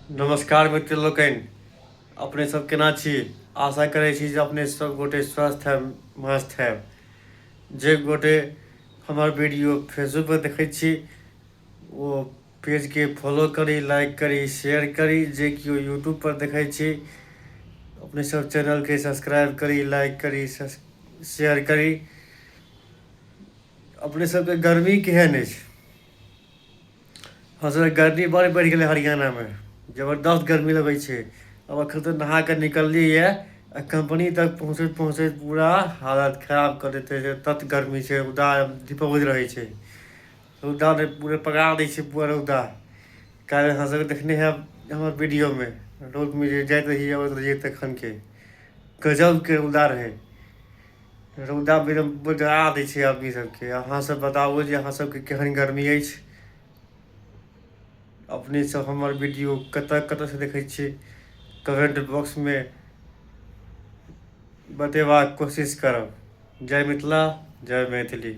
नमस्कार मित्र लोकनि, अपने सब केना छी? आशा करै छी जे अपने सब गोटे स्वस्थ हैब, मस्त हैब। जे गोटे हमर वीडियो फेसबुक पर देखै छी ओ पेजके फॉलो करी, लाइक करी, शेयर करी। जे केओ यूट्यूब पर देखै छी अपने सब चैनलके सब्सक्राइब करी, लाइक करी, शेयर करी। अपने सबके गर्मी केहन अछि? हँ सर, गर्मी बड़ बढ़ि गेलै हरियाणामे, जबरदस्त गर्मी लगै छै। आब एखन तऽ नहा कऽ निकललियै आ कम्पनी तक पहुँचैत पहुँचैत पूरा हालत खराब कऽ देतै छै, तत गर्मी छै। रौदा धिपबैत रहै छै, रौदा पूरे पका दै छै पूरा रौदा। काल्हि अहाँ सबके देखने हैब हमर वीडियोमे, रौदमे जे जाइत रहियै अबैत रहियै तखनके गजबके रौदा रहै। रौदा एकदम जरा दै छै आदमी सबके। अहाँ सब बताबू जे अहाँ सबके केहन गर्मी अछि। अपने सब हमर वीडियो कतऽ कतऽसँ देखै छियै, कमेंट बॉक्समे बतेबाक कोशिश करब। जय मिथिला, जय मैथिली।